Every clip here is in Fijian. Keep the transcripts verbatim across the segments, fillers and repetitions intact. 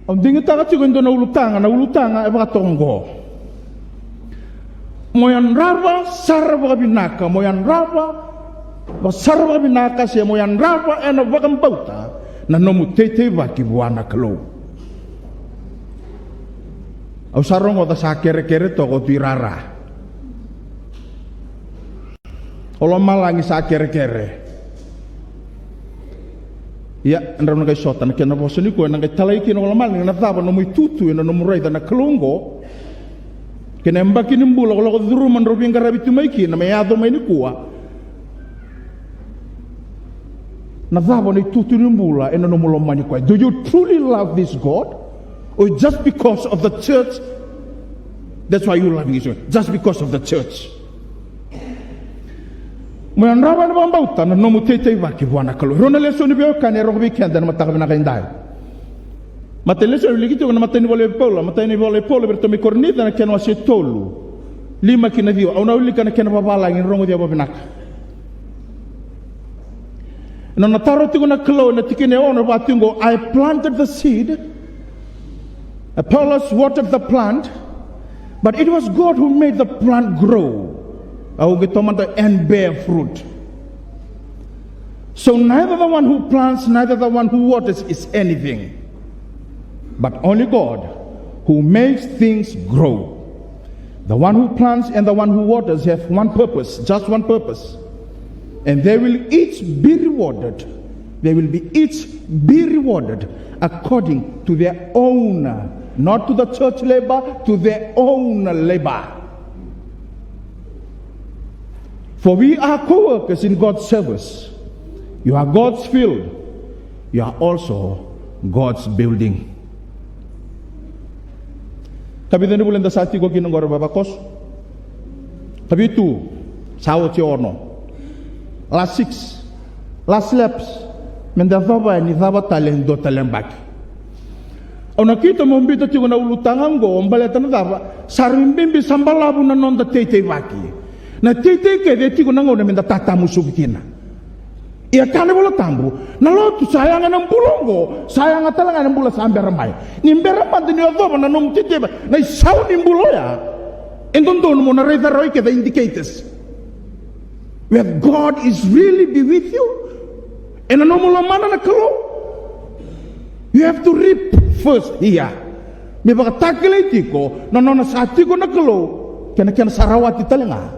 Au digitaka tiko e dua na ulutaga, na ulutaga e vakatoka oqo: Mo yadrava sara vakavinaka, mo yadrava sara vakavinaka, se mo yadrava ena vakabauta na nomu teiteivaki vua na Kalou. Au sa rogoca sa kerekere toka o Tui Rara. O lomalagi sa kerekere. Ia, e drau na qai sota na kena vosa nikua, ena qai talai kina o lomalagi na cava nomu itutu ena nomu raica na Kalou oqo. Kei na yabaki ni bula ko lako curuma, drau veiqaravi tu mai kina me yaco mai nikua. Na cava na itutu ni bula ena nomu lomani koya? Do you truly love this God? Or just because of the church? That's why you loving his word. Just because of the church. Mo yadrava ena vakabauta na nomu teiteivaki vua na Kalou. Rua na lesoni veiwekani e rogo vei keda ena mataka vinaka edai. Matai ni lesoni wiliki tiko na matai ni vola i Paula, matai ni vola i Paula vei iratou mai Korinica na kena wase tolu, lima ki na ciwa. Au na wilika na kena vavalagi, rogoci au vakavinaka. Nona taro tiko na Kalou ena tikina e ono, vaka tiko qo: I planted the seed, Apollos watered the plant, but it was God who made the plant grow. Au qai tomata, and bear fruit. So neither the one who plants, neither the one who waters is anything, but only God who makes things grow. The one who plants and the one who waters have one purpose, just one purpose. And they will each be rewarded. They will be each be rewarded according to their own, not to the church labor, to their own labor. For we are co-workers in God's service. You are God's field. You are also God's building. Ka vica na vula eda sa tiko kina oqori vavakoso? Ka vitu, sa oti e ono. Last six, last laps. Meda yacova yani cava tale e dua tale na yabaki. Au nakita mo biuta tiko na ulutaga oqo, baleta na cava? Sa rui bibi, sa balavu na noda teiteivaki. Na teitei kece e tiko na gauna meda tatamusuki kina. Ia kaya na iVola Tabu, na lotu sa yaga ena bula oqo, sa yaga tale ga ena bula sa bera mai. Ni bera mada ni o yacova na nomu teitei, na isau ni bula oya, e dodonu mo na raica rawa i ke the indicators whether God is really be with you. Ena nomu lomana na Kalou. You have to reap first here. Me vakatakilai tiko na nona sa tiko na Kalou kei na kena sa rawati tale ga.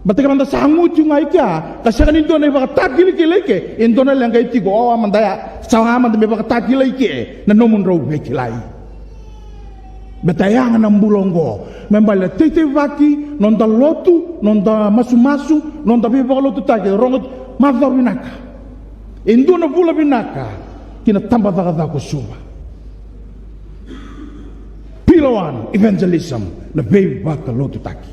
Baleta ke mada sa gu tiko ga i kea, ka sega ni dua na ivakatakilakila i ke, e dua na leqa e tiko, o a mada ya, sa ga mada me vakatakilai i ke na nomudrau veikilai. Baleta e yaga na bula oqo, me baleta teiteivaki, noda lotu, noda masumasu, noda veivakalotutaki, rogo, macawa vinaka. E dua na vula vinaka ki na tabacakacaka ko Suva. Pillar one, evangelism, na veivakalotutaki.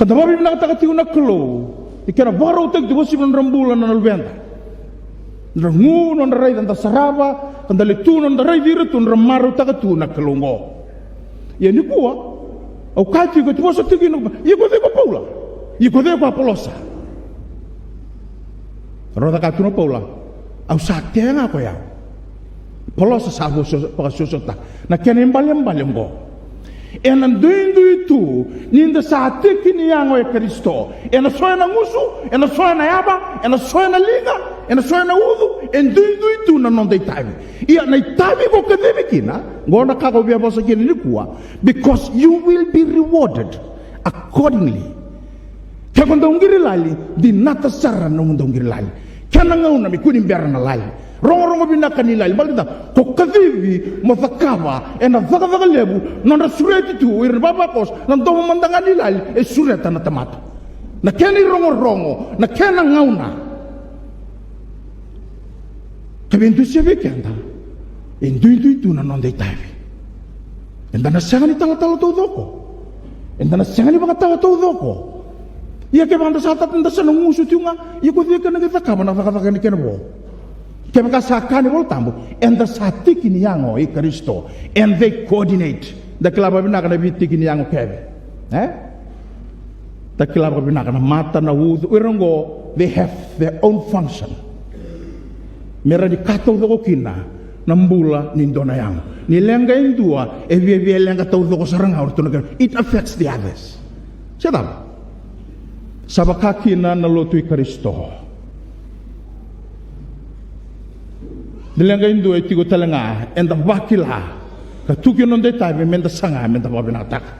Ka da vakavinavinakataka tiko na Kalou ni kena vakarautaki tiko vakasivi na nodra bula na luveda. Nodra gu, nodra raica, da sarava, ka da lai tu, nodra raici ira tu, nodra marautaka tu na Kalou oqo. Ia nikua, au kaya tiko, e tu vosa tiko kina, ia ko cei ko Paula? Ia ko cei ko Apolosa? Rau caka tu na Paula, au sa tea ga ko yau. Polosa sa vakasoso-, vakasosota na kena ibalebale oqo. Ena duidui tu ni da sa tiki ni yago e Karisito. Ena so ena gusu, ena so ena yava, ena so ena liga, ena so ena ucu, e duidui tu na noda itavi. Ia na itavi ko kacivi kina, qo na ka ko via vosa kina nikua, because you will be rewarded accordingly. Ke ko dau qiri lali, dinata sara na nomu dau qiri lali. Kena gauna me kua ni bera na lali. Rogorogo vinaka ni lali. Baleta ko kacivi mo cakava ena cakacaka levu, nodra sureti tu o ira na vavakoso, na domo mada ga ni lali e sureta na tamata. Na kena irogorogo, na kena gauna. Ka veidusia vei keda, e duidui tu na noda itavi. Eda na sega ni talatala taucoko. Eda na sega ni vakatawa taucoko. Ia kevaka da sa tata, da sa na gusu tiko ga, ia ko cei ka na qai cakava na cakacaka ni kena vo? Kevaka sa kaya na iVola Tabu, eda sa tiki ni yago i Karisito, and they coordinate. Da kila vakavinaka na veitiki ni yago kece. E? Da kila vakavinaka na mata, na ucu, o ira oqo, they have their own function. Me rawa ni ka taucoko kina na bula ni dua na yago. Ni leqa e dua, e viavia leqa taucoko sara ga o ratou na kena, it affects the others. Se cava? Sa vaka kina na lotu i Karisito. Ni leqa e dua e tiko tale ga, eda vakila ka tu kina noda itavi, meda saga, meda vakavinakataka.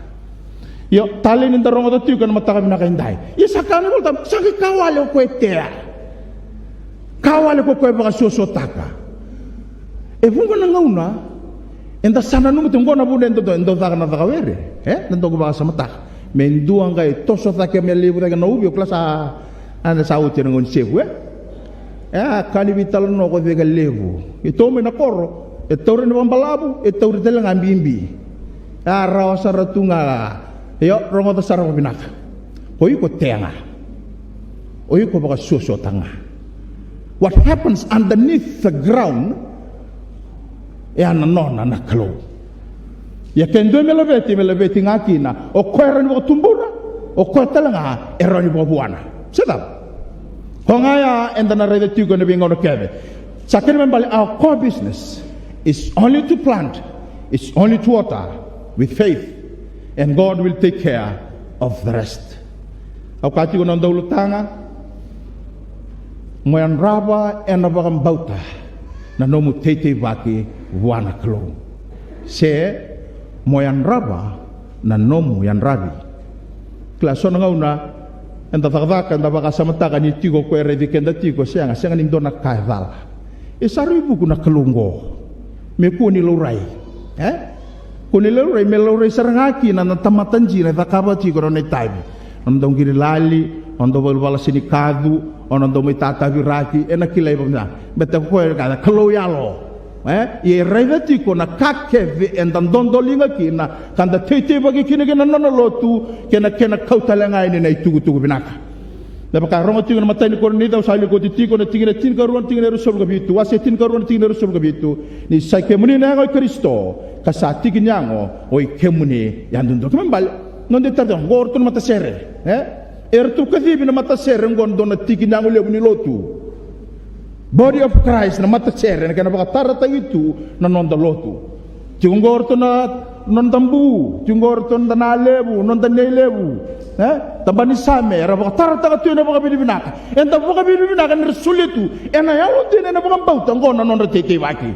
Io, talei ni da rogoca tiko ena mataka vinaka edai. Ia sa kaya na iVolatabu, sa qai ka wale o koya e tea. Ka wale ko koya e vakasuasuataka. E vuqa na gauna eda sa nanuma tiko, oqo na vuna e dau, e dau caka na cakawere, e? Na dau vakasamataka me dua qai toso cake me levu cake na uvi, o kila sa, a, na sa oti ena gauna ni sevu, e? E a ka ni veitalanoa ko cei ka levu. E tou mai na koro, e tauri na vakabalavu, e tauri tale ga bibi. A rawa sara tu ga. Io, rogoca sara vakavinaka. O iko tea ga. O iko vakasuasuataka ga. What happens underneath the ground, e a na nona na Kalou. Ia ke dua me laveti, me laveti ga kina o koya e rawa ni vakatubura, o koya tale ga e rawa ni vakavuana. Se cava? Ko ga ya eda na raica tiko ena veigauna kece. Sa kena me bale, our core business is only to plant, is only to water with faith, and God will take care of the rest. Au kaya tiko na noda ulutaga, mo yadrava ena vakabauta na nomu teiteivaki vua na Kalou. Se mo yadrava na nomu yadravi. Kila, so na gauna eda cakacaka, eda vakasamataka ni tiko o koya e raici keda tiko, sega, sega ni dua na ka e cala. E sa rui vuku na Kalou oqo me kua ni laurai, e? Kua ni laurai, me laurai sara ga kina na tamata dina e cakava tiko na nona itavi. O na dau qirilali, o na dau valavala se ni kacu, o na dau mai tataviraki, ena kilai vakavinaka. Baleta o koya e kaya na Kalou yalo. E? Ia e raica tiko na ka kece eda dodoliga kina, ka da teiteivaki kina kei na nona lotu, kei na kena kau tale ga yani na itukutuku vinaka. Me vaka e rogo tiko na imatai ni Korinica, au sa likoti tiko na tikina tinikarua, na tikina e ruasagavulu ka vitu, wase tinikarua, na tikina e ruasagavulu ka vitu. Ni sa i kemuni na yago i Karisito, ka sa tiki ni yago o i kemuni yadudua. Kena ibalebale, noda itavi oqo, o ratou na matasere, e? E ratou kacivi na matasere oqo na dua na tiki ni yago levu ni lotu. Body of Christ, na matasere, na kena vakatarataki tu na noda lotu. Tiko oqo o ratou na noda bu, tiko oqo o ratou na noda na levu, noda nei levu, e? Tabana-ni-same, era vakatarataka tu ena vakavinavinaka. Eda vakavinavinaka ni ra solia tu ena yalodina, ena vakabauta, oqo na nodra teiteivaki.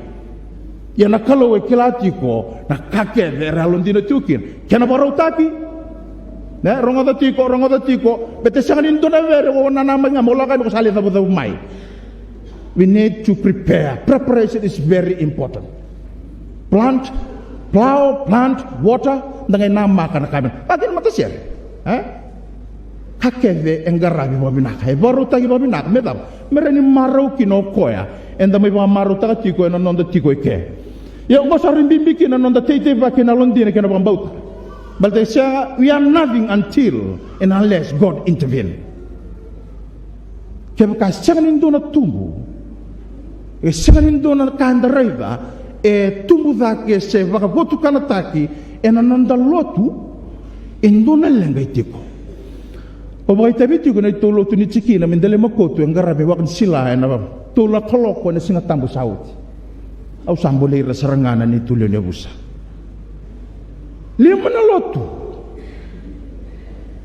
Ia na Kalou e kila tiko na ka kece era yalodina tiko kina. Kena vakarautaki. Ne, rogoca tiko, rogoca tiko. Baleta sega ni dua na vere, o nanamaki ga mo lako yani ko sa lai cavucavu mai. We need to prepare. Preparation is very important. Plant, plow, plant, water, da qai namaka na ka me, a, kena matasere, e? Ka kece e qaravi vakavinaka, e vakarautaki vakavinaka, me cava? Me rawa ni marau kina o koya eda mai vakamarautaka tiko ena noda tiko eke. Ia oqo sa rui bibi kina na noda teiteivaki ena yalodina kei na vakabauta. Baleta e sega, we are nothing until and unless God intervene. Kevaka e sega ni dua na tubu, e sega ni dua na ka eda raica e tubu cake se vakavotukanataki ena noda lotu, e dua na leqa e tiko. Au vakaitavi tiko ena neitou lotu ni tikina mai Delamakautu, e qaravi Wakinisila ena tolu na kaloko ena Sigatabu sa oti. Au sa bolei ira sara ga na neitou lewe ni yavusa. Lima na lotu.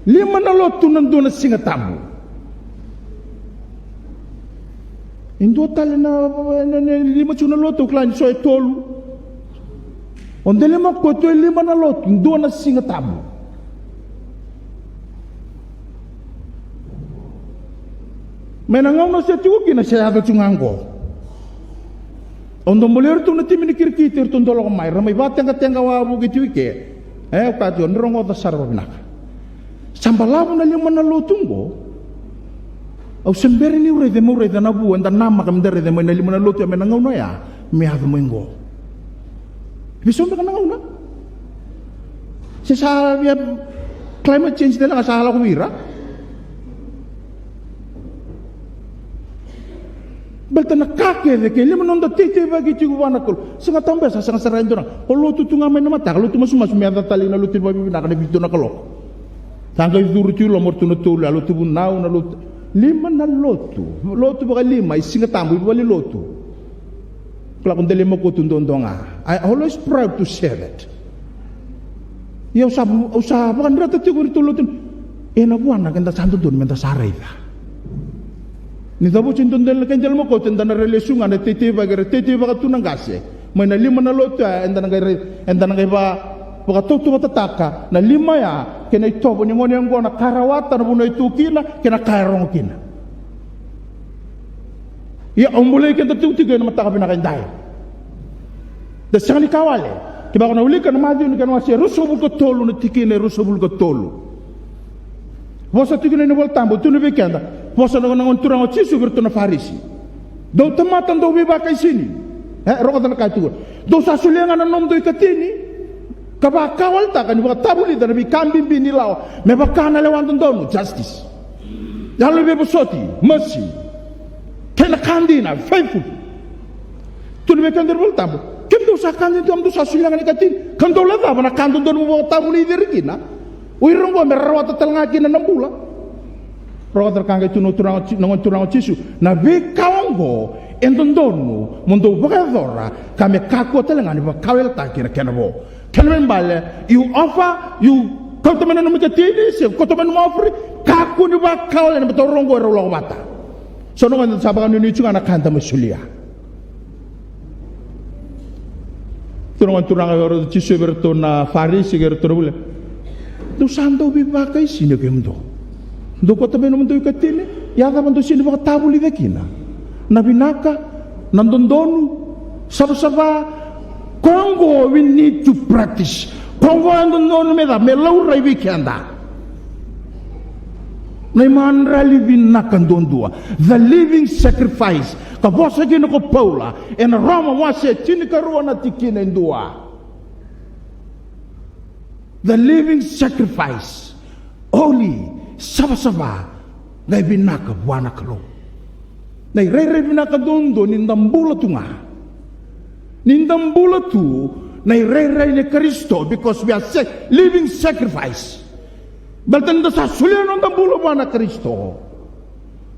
Lima na lotu na dua na Sigatabu. E dua tale na, na, na lima tiko na lotu, au kila ni so e tolu. O Delamakautu e lima na lotu, dua na Sigatabu. Mai na gauna se tiko kina se yaco tiko ga oqo. Au dau bolei iratou na timi ni kirikiti, iratou dau lako mai, ra mai vakateqateqa wavoki tiko i ke. E, au kaya tiko, ni rogoca sara vakavinaka. Sa balavu na lima na lotu oqo. Au se bera niu raica, meu raica na vu eda namaka meda raica mai na lima na lotu ya mai na gauna ya me yaco mai oqo. Veisau beka na gauna. Se sa via climate change tale ga sa lako vei ira. Baleta na ka kece ke lima na noda teiteivaki tiko vua na Kalou. Sigatabu ya sa sega sara e dua na, o lotu tu ga mai na mataka, lotu masumasu me yaco tale na lotu ni vakavinavinaka na vitu na kaloko. Sa qai curu tu i loma o ratou na tolu, a lotu vunau, na lotu. Lima na lotu. Lotu vakalima i Sigatabu, i valenilotu. Kila ko dela i Makuwa tu duadua ga. I always proud to share that. Ia au sa, au sa vakadreta tiko iratou lotu. E na vuana keda sa dodonu meda sa raica. Ni cavuti dodonu na kai dela i Makuwa tu, eda na rai lesu ga na teitei vaka, ira teitei vaka tu na qase. Mai na lima na lotu ya, eda na qai rai, eda na qai va, vakatautauvatataka na lima ya kei na itovo ni gone oqo, na ka e rawata, na vanua e tu kina kei na ka e rogo kina. Ia au bolei keda tiko tiko ena mataka vinaka edai. Da sega ni ka wale. Kevaka o na wilika na Maciu na kena wase e ruasagavulu ka tolu, na tikina e ruasagavulu ka tolu. Vosa tiko na iVolatabu, tukuna vei keda. Vosa na, na Gone Turaga o Jisu vei iratou na Farisi. Dou tamata dou veivakaisini. E, rogoca na ka e tukuna. Dou sa solia ga na nomudou ikatini ka vakawaletaka ni vakatavulica na veika bibi ni lawa me vaka na lewa dodonu, justice, yalo ni veivosoti, mercy, kei na ka dina, faithful. Tukuna vei keda na iVolatabu, kemudou sa ka dina, kemudou sa solia ga na ikatini ka dou lecava na ka dodonu mo vakatavulici ira kina. O ira oqo me ra rawata tale ga kina na bula. Rogoca na ka qai tukuna na Turaga o Ji-, na Gone Turaga o Jisu. Na veika oqo e dodonu mo dou vakayacora ka me kakua tale ga ni vakawaletaki na kena vo. Kena ibalebale, you offer, you kauta mai na nomu ikatini se kauta mai na nomu offering, kakua ni vakawalena me taura oqo e rau lako vata. So na gone sa vakanuinui tu ga na ka eda mai solia. Tukuna na Gone Turaga o Jisu vei iratou na Farisi kei iratou na vuli. Dou sa dau veivakaisini o kemudou. Dou kauta mai nomudou ikatini, ia cava dou sega ni vakatavulica kina? Na vinaka, na dodonu, savasava. Ko oqo we need to practice. Ko oqo e dodonu me cava? Me laurai vei keda. Na imadrali vinaka duadua, the living sacrifice. Ka vosa kina ko Paula ena Roma wase tinikarua na tikina e dua. The living sacrifice, holy, savasava, qai vinaka vua na Kalou. Na irairai vinaka duadua ni da bula tu ga. Ni da bula tu na irairai ni Karisito, because we are sa-, living sacrifice. Baleta ni da sa solia na noda bula vua na Karisito.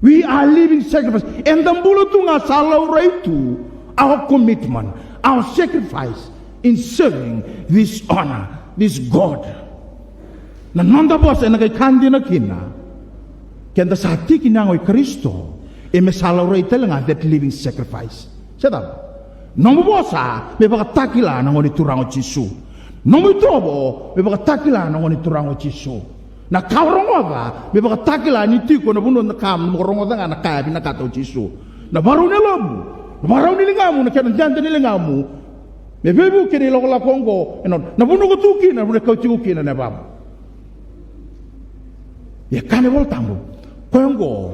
We are living sacrifice. Eda bula tu ga sa laurai tu our commitment, our sacrifice in serving this honor, this God. Na noda vosa ena qai ka dina kina. Keda sa tiki ni yago i Karisito, e me sa laurai tale ga that living sacrifice. Se cava? Nomu vosa me vakatakila na Gone Turaga o Jisu. Nomu itovo me vakatakila na Gone Turaga o Jisu. Na ka o rogoca me vakatakila ni tiko na vanua na ka mo rogoca ga na ka e vinakata o Jisu. Na vakarau ni yalomu, na vakarau ni ligamu, na kena dede ni ligamu, me veivuke na ilakolako oqo ena, na vanua ko tu kina, na vanua e kauti iko kina na yavamu. Ia kaya na iVolatabu, koya oqo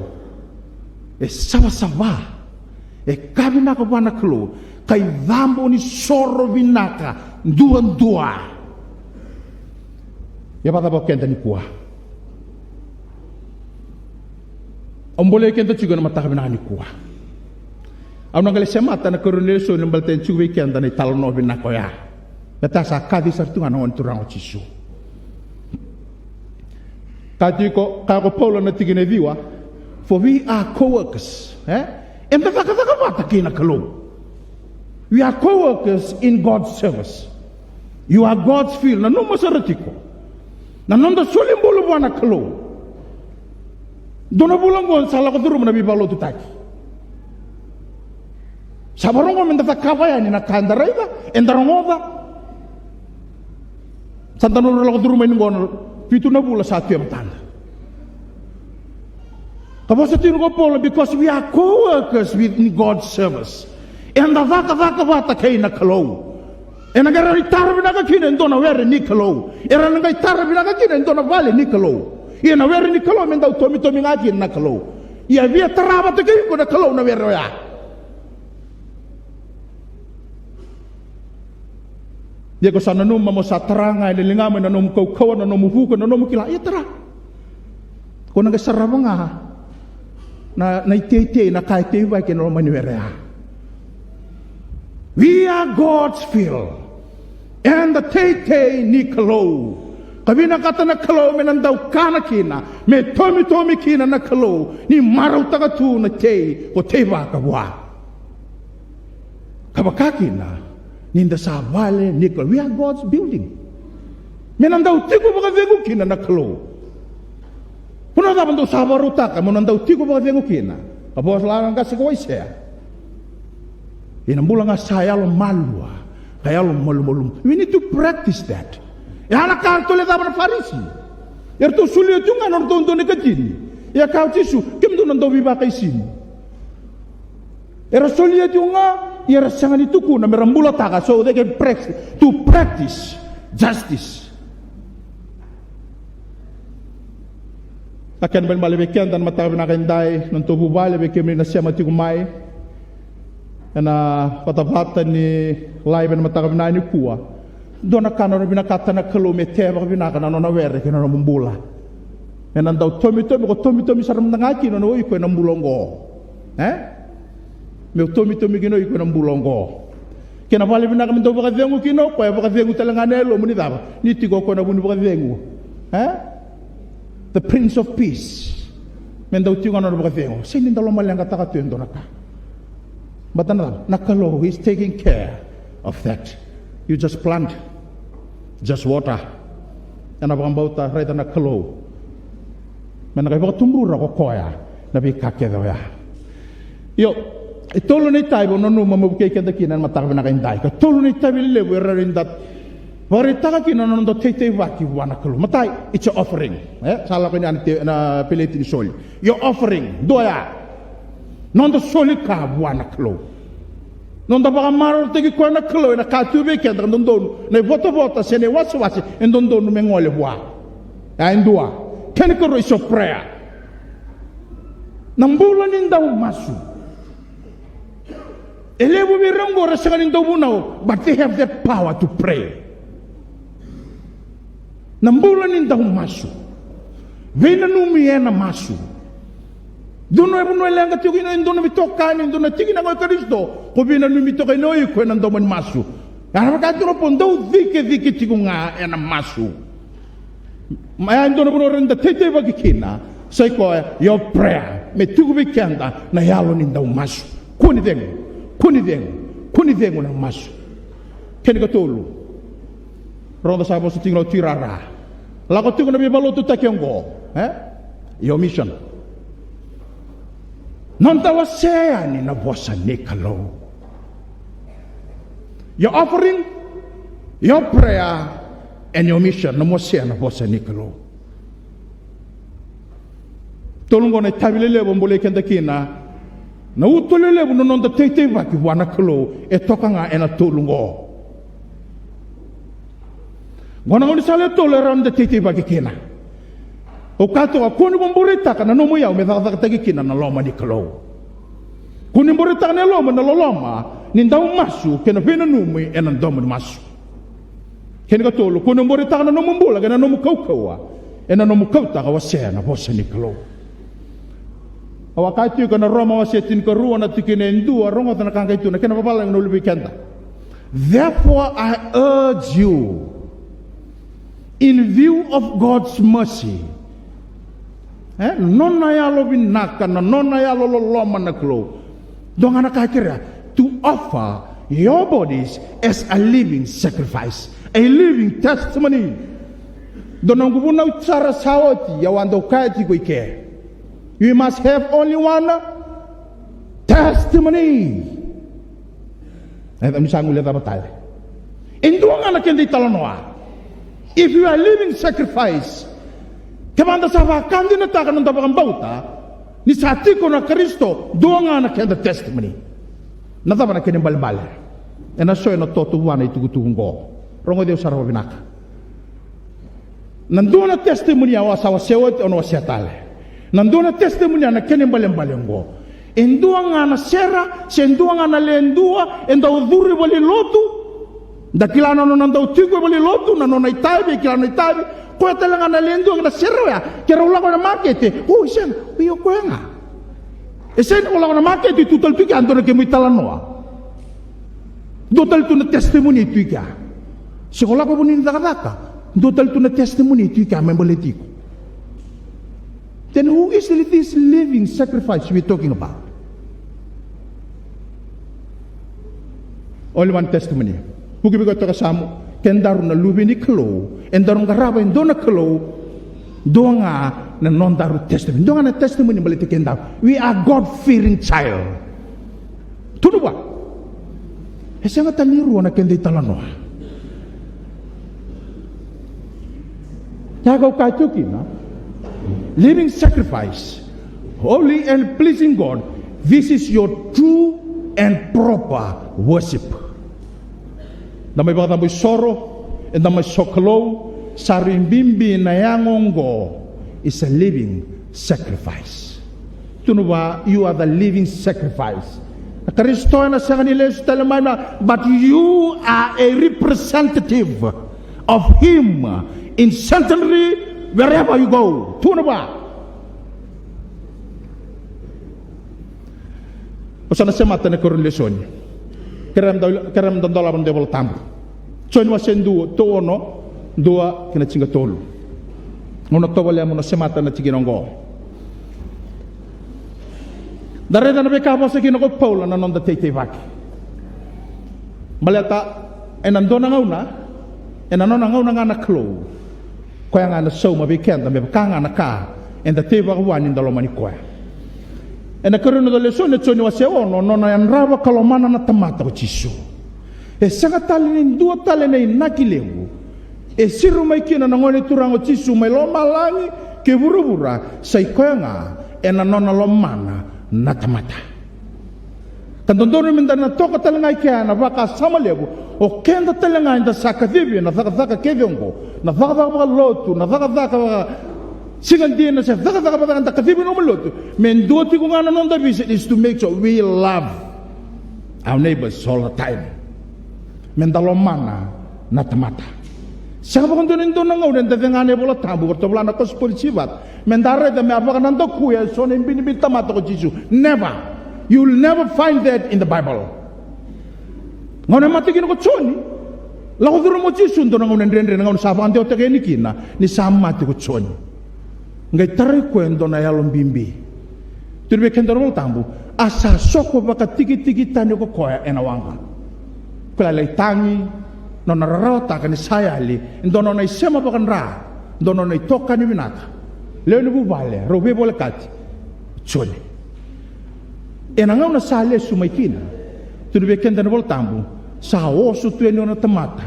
e savasava, e ka vinaka vua na Kalou, ka icabo ni soro vinaka duadua. Ia vakacava o keda nikua? Au bolei keda tiko ena mataka vinaka nikua. Au na qai lai semata na ikarua ni lesoni baleta e tiko vei keda na italanoa vinaka oya. Baleta sa kaci sara tu ga na Gone Turaga o Jisu. Ka tiko, kaya ko Paula na tikina e ciwa, for we are co-workers, e? Eda cakacaka vata kei na Kalou. We are co-workers in God's service. You are God's field. Nanuma sara tiko. Na noda soli bula vua na Kalou. Dua na vula oqo sa lako curuma na veivakalotutaki. Sa vakarogo meda cakava yani na ka eda raica, eda rogoca. Sa da na lako curuma yani oqo na vitu na vula sa tu e matada. Ka vosa tiko ko Paula, because we are co-workers with, in God's service. Eda cakacaka vata kei na Kalou. Ena qai rawa ni tara vinaka kina e dua na were ni Kalou. Era na qai tara vinaka kina e dua na vale ni Kalou. Ia na were ni Kalou me dau tomitomi ga kina na Kalou. Ia via tara vata kei iko na Kalou na were oya. Ia ko sa nanuma mo sa tara ga ena ligamu, ena nomu kaukauwa, na nomu vuku, na nomu kila. Ia tara. Ko na qai sarava ga na, na iteitei, na ka e teivaki ena loma ni were ya. We are God's field. Eda teitei ni Kalou. Ka vinakata na Kalou me na dau kana kina, me tomitomi kina na Kalou, ni marautaka tu na tei ko teivaka vua. Ka vaka kina ni da sa vale ni Kalou. We are God's building. Me na dau tiko vakacegu kina na Kalou. Ko na cava dou sa vakarautaka mo na dau tiko vakacegu kina? A vosa la na qase ko Aisea. Ena bula ga sa yalo malua ka yalo malumalumu. We need to practice that. E a na ka ratou le cava na Farisi. Eratou solia tu ga na nodratou dau na ikatini. Ia kaya o Jisu, kemudou na dau veivakaisini. Era solia tiko ga, ia era sega ni tukuna me ra bulataka, so they can practice, to practice justice. A kena balebale vei keda na mataka vinaka edai, na nodatou vuvale, vei kemuni na sema tiko mai ena vatavata ni live ena mataka vinaka nikua. Dua na ka na vinakata na Kalou me tevaka vinaka na nona were kei na nomu bula. Ena dau tomitomi, ko tomitomi sara mada ga kina o iko ena bula oqo. E? Meu tomitomi kina o iko ena bula oqo. Kena vale vinaka me dau vakacegu kina o koya, vakacegu tale ga na yalomu ni cava? Ni tiko o koya na vu ni vakacegu. E? The Prince of Peace. Me dau tiko ga na nona vakacegu. Sega ni da lomaleqataka tu e dua na ka. But na, na Kalou is taking care of that. You just plant, just water. Ena vakabauta, raica na Kalou me na qai vakatuburura ko koya na veika kece oya. Io, e tolu na itavi au nanuma meu vukei keda kina ena mataka vinaka edai. Ka tolu na itavi lelevu e rawa ni da vakaraitaka kina na noda teiteivaki vua na Kalou. Matai, it's your offering. E, sa lako yani na te-, na peleti ni soli. Your offering, dua ya. Noda soli ka vua na Kalou. Noda vakamamarorotaki koya na Kalou ena ka tu vei keda ka dodonu, na ivotavota se na iwasewase e dodonu me gole vua. Ya e dua. Kena ikarua, it's your prayer. Na bula ni dau masu. E levu vei ira oqo era sega ni dau vunau, but they have that power to pray. Na bula ni dau masu. Veinanumi ena masu. Dua na vanua e leqa tiko kina e dua na veitokani, e dua na tiki na qo i Karisito, ko veinanumi toka kina o iko ena domo ni masu. Era vaka tiko na po, dau cikecike tiko ga ena masu. Ma ya e dua na vanua rawa ni da teiteivaki kina, sa i koya your prayer. Me tiko vei keda na yalo ni dau masu. Kua ni cegu, kua ni cegu, kua ni cegu na masu. Kena ikatolu, rogoca sa vosa tiko na Tui Rara. Lako tiko na veivakalotutaki oqo, e? Your mission. Noda wasea yani na vosa ni Kalou. Your offering, your prayer, and your mission. Na wasea na vosa ni Kalou. Tolu oqo na itavi lelevu au bolei keda kina. Na uto lelevu na noda teiteivaki vua na Kalou e toka ga ena tolu oqo. Oqo na gaunisala e tolu e rawa ni da teiteivaki kina. Au kaya toka, kua ni vakaboraitaka na nomu iyau me cakacakataki kina na loma ni Kalou. Kua ni boraitaka na yalomu ena loloma ni dau masu kei na veinanumi ena domo ni masu. Kena ikatolu, kua ni boraitaka na nomu bula kei na nomu kaukauwa ena nomu kautaka wasea na vosa ni Kalou. Au a kaya tiko ena Roma wase tinikarua na tikina e dua, rogoca na ka qai tu, na kena vavalagi na ulu vei keda. Therefore I urge you, in view of God's mercy, e, nona yalo vinaka, na nona yalo loloma na Kalou. Dua ga na ka e kerea, to offer your bodies as a living sacrifice, a living testimony. Dua na noqu vunau sara sa oti, au a dau kaya tiko i ke. We must have only one testimony. E, ni sa guilecava tale. E dua ga na keda italanoa. If you are living sacrifice, kevaka da sa vakadinataka na noda vakabauta ni sa tiko na Karisito, dua ga na keda testimony. Na cava na kena ibalebale? Ena so ena toto vua na itukutuku oqo. Rogoci au sara vavinaka. Na dua na testimony au a sa wasea oti, au na wasea tale. Na dua na testimony, na kena ibalebale oqo. E dua ga na sere, se dua ga na le dua e dau curu i valenilotu. Da kila na nona dau tiko i valenilotu, na nona itavi, e kila na nona itavi. Koya tale ga na le dua na sere oya, ke rau lako ena makete, o, i sega, o, io, koya ga. E sega ni ko lako na makete, tu tale tu i kea, dua na kemu italanoa. Dua tale tu na testimony tu i kea. Se ko lako vuni ni cakacaka, dua tale tu na testimony tu i kea me baleti iko. Then who is this living sacrifice we are talking about? Only one testimony. Vuki vei koya toka samu, kedaru na luve ni Kalou, edaru qarava e dua na Kalou, dua ga na nodaru testimony. Dua ga na testimony baleti kedaru. We are God-fearing child. Tukuna vua. E sega tale ni rua na keda italanoa. Ia kau kaya tu kina, living sacrifice, holy and pleasing God, this is your true and proper worship. Da mai vakacabo isoro, eda mai sokalou, sa rui bibi na yago oqo, is a living sacrifice. Tukuna vua, you are the living sacrifice. Na Karisito ena sega ni lesu tale mai na, but you are a representative of him in centenary wherever you go. Tukuna vua. Au sa na semata na ikarua ni lesoni. Kerea meda, kerea meda dolava na noda iVola Tabu. Joni wase dua, to ono, dua kei na tinikatolu. Au na tovolea meu na semata na tikina oqo. Da raica na veika a vosa kina ko Paula na noda teiteivaki. Baleta ena dua na gauna, ena nona gauna ga na Kalou, koya ga ena sauma vei keda me vaka ga na ka eda teivaka vua ni da lomani koya. Ena ikarua ni noda lesoni, e Joni wase ono, nona yadrava ka lomana na tamata ko Jisu. E sega tale ni dua tale na inaki levu e siro mai kina na Gone Turaga o Jisu mai lomalagi kei vuravura, sa i koya ga ena nona lomana na tamata. Ka dodonu meda na toka tale ga i kea na vakasama levu, o keda tale ga eda sa kacivi ena cakacaka kece oqo, na cakacaka vakalotu, na cakacaka vaka siga dina, se cakacaka vaka eda kacivi ena loma ni lotu. Me dua tiko ga na noda vision is to make sure we love our neighbors all the time. Meda lomana na tamata. Sega vakadua ni dua na gauna eda cega na iVola Tabu, vata vola na Kosipeli siva, meda raica me a vakanadakuya e so na ibinibini tamata ko Jisu. Never. You will never find that in the Bible. Gauna e mate kina ko Joni, lako curuma o Jisu, dua na gauna dredre, na gauna sa vakadewataka yani kina ni sa mate ko Joni. Qai tarai koya e dua na yalo bibi. Tukuna vei keda na iVola Tabu, a sa soko vakatikitiki tani ko koya ena waqa. Koya lai tagi, nona rarawataka ni sa yali e dua nona isema vakadra, dua nona itokani vinaka, lewe ni vuvale, rau veivolekati, Joni. Ena gauna sa lesu mai kina, tukuna vei keda na iVola Tabu, sa oso tu yani o na tamata,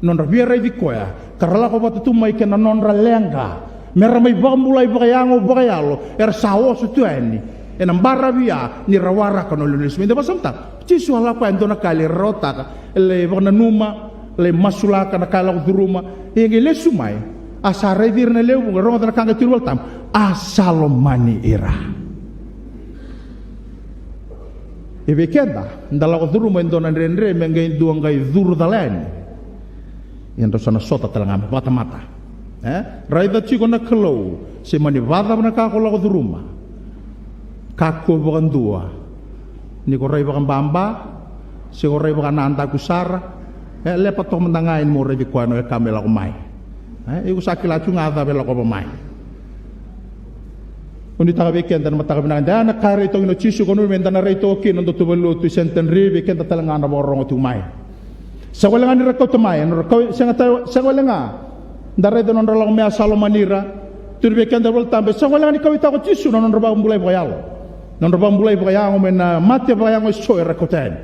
nodra via raici koya, ka ra lako vata tu mai kei na nodra leqa me ra mai vakabulai vakayago, vakayalo, era sa oso tu yani ena baravi ya ni ra waraka na lesu mai. Da vakasamataka, Jisu a lako yani, dua na ka e lai rarawataka, e lai vakananuma, e lai masulaka na ka e lako curuma. Ia qai lesu mai, a sa raici ira na lewe vuqa, rogoca na ka qai tukuna na iVola Tabu, a sa lomani ira. E vei keda, da lako curuma e dua na dredre, me qai dua qai curu cala yani, ia drau sa na sota tale ga me vakatamata. E raica tiko na Kalou se mani vakacava na ka ko lako curuma. Kakua vakadua ni ko rai vakababa, se ko rai vakanadaku sara. E lepa toka mada ga yani mo raici koya na weka me lako mai. E, iko sa kila tu ga cava e lakova mai. Au nuitaka vei keda na mataka vinaka, da na ka e rai toka kina o Jisu, ko nanuma meda na rai toka kina na nodatou valenilotu e Centenary, vei keda tale ga na vakarorogo tiko mai. Sega wale ga ni ra kauta mai, na ra kau, sega tale, sega wale ga. Da raica nodra lako mai, a sa lomani ira. Tukuna vei keda na iVola Tabu, e sega wale ga ni kauwaitaka o Jisu na nodra vakabulai vakayalo, nodra vakabulai vakayago mai na mate vakayago eso era kauta yani.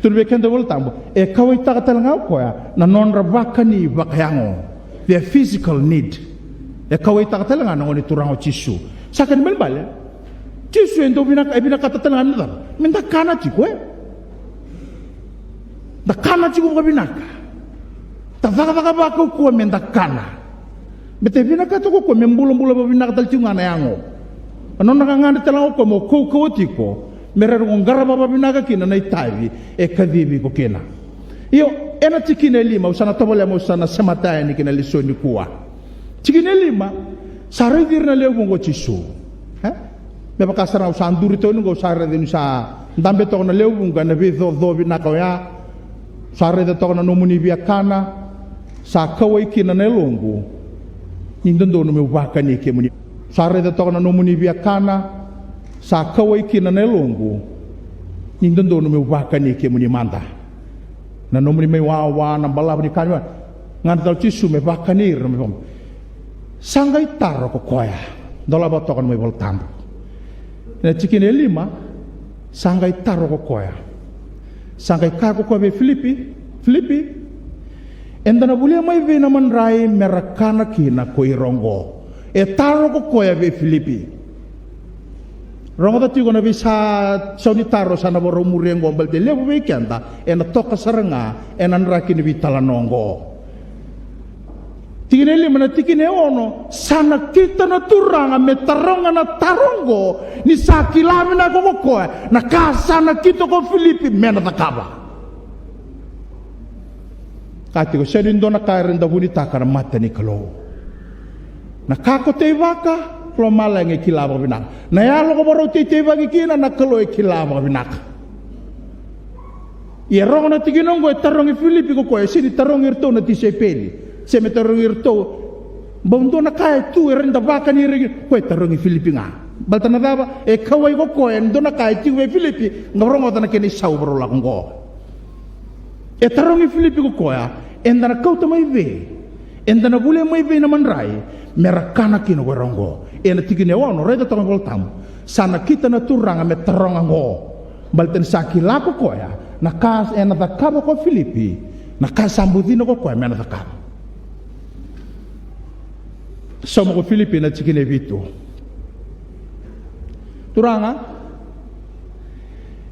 Tukuna vei keda na iVola Tabu, e kauwaitaka tale ga o koya na nodra vakani vakayago, their physical need. E kauwaitaka tale ga na Gone Turaga o Jisu. Sa kena ibalebale, Jisu e dau vinaka, e vinakata tale ga meda cava? Meda kana tiko, e? Da kana tiko vakavinaka. Da cakacaka vakaukauwa meda kana. Baleta e vinakata ko koya me bulabula vakavinaka tale tiko ga na yago. Na nona gagadre tale ga o koya mo kaukauwa tiko me rawa ni ko qarava vakavinaka kina na itavi e kacivi iko kina. Io, ena tikina e lima, au sa na tovolea meu sa na semata yani ki na lesoni nikua. Tikina e lima, sa raici ira na lewe vuqa o Jisu. E? Me vaka sara ga au sa duri toka ni qo, au sa raica ni sa dabe toka na lewe vuqa ena veicoco vinaka oya. Sa raica toka na nomuni via kana, sa kauwai kina na yaloqu ni dodonu meu vakani kemuni. Sa raica toka na nomuni via kana, sa kauwai kina na yaloqu ni dodonu meu vakani kemuni mada. Na nomuni mai wawa, na balavu ni ka ni wawa. Gade tale o Jisu me vakani ira, me vaka. Sa qai taro ko koya. Dolava toka na mai Vola Tabu. Ena tikina e lima, sa qai taro ko koya. Sa qai kaya ko koya vei Filipi, Filipi, eda na volia mai vei na madrai me ra kana kina ko ira oqo? E taro ko koya vei Filipi. Rogoca tiko na veisau ni taro sa na vakarau muri oqo, baleta e levu vei keda ena toka sara ga ena draki ni veitalanoa oqo. Tikina e lima, na tikina e ono, sa nakita na Turaga me taroga na taro oqo, ni sa kila vinaka ko koya na ka sa nakita ko Filipi me na cakava. Ka tiko, sega ni dua na ka era dau vunitaka na mata ni Kalou. Na ka ko teivaka, lomalagi e kila vakavinaka. Na yalo ko vakarau teiteivaki kina, na Kalou e kila vakavinaka. Ia rogo na tikina oqo, e tarogi Filipi ko koya, e sega ni tarogi iratou na tisaipeli. Se me tarogi iratou, bau dua na ka e tu, era dau vakani ira kina, ko e tarogi Filipi ga. Baleta na cava? E kauwai ko koya e dua na ka e tiko vei Filipi, qai rogoca na kena isau vakarau lako oqo. E tarogi Filipi ko koya, eda na kauta mai vei, eda na volia mai vei na madrai me ra kana kina ko ira oqo? Ena tikina e ono, raica toka na Vola Tabu. Sa nakita na Turaga me taroga oqo, baleta ni sa kila ko koya na ka ena cakava ko Filipi, na ka sa bucina ko koya me na cakava. Sauma ko Filipi na tikina e vitu. Turaga,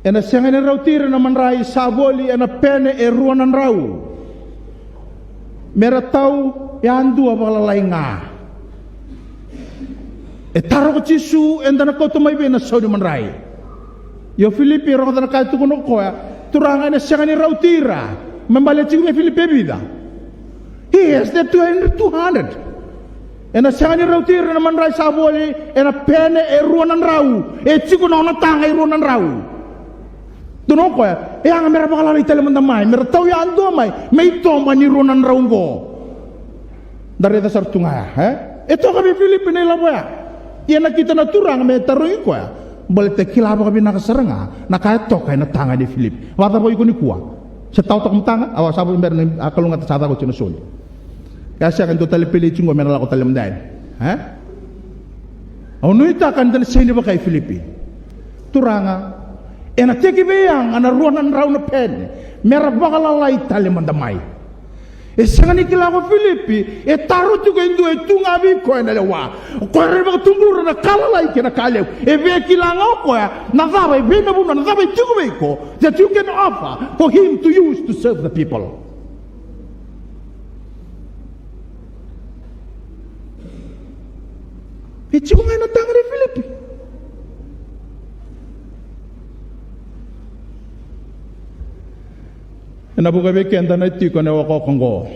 ena sega ni rauti ira na madrai sa voli ena pene e rua na drau, me ra tau yadua vakalalai ga? E taro ko Jisu, eda na kauta mai vei na sau ni madrai? Io Filipi, rogoca na ka e tukuna ko koya, Turaga, ena sega ni rauti ira. Me baleti tiko vei Filipi e vica? He has the two hundred, two hundred. Ena sega ni rauti ira na madrai sa voli ena pene e rua na drau. E tiko na nona taga e rua na drau. Tukuna ko koya, e yaga me ra vakalalai tale mada mai, me ra tau yadua mai, me itoba ni rua na drau oqo. Da raica sara tu ga ya, e? E toka vei Filipi na ilavo ya. Ia nakita na Turaga me tarogi koya, baleta e kila vakavinaka sara ga na ka e toka ena taga nei Filipi. Vakacava o iko nikua? Se tawa toka mada ga, au sa vabera ni a kalougata sa caka oti na soli. Ia sega, e dua tale peleti qo me na lako tale mada yani, e? Au nuitaka ni da na sega ni vaka i Filipi. Turaga, ena tekivu yaga na rua na drau na pene, me ra vakalalai tale mada mai. E sega ni kila ko Filipi, e taro tiko e dua e tu ga vei koya na lewa. O koya e rawa ni vakatubura na ka lalai kei na ka levu. E via kila ga o koya na cava e vei na vanua, na cava e tiko vei iko, that you can offer for him to use to serve the people. E tiko ga ena taga nei Filipi. Ena vuka vei keda na tiko ena wakaoka oqo.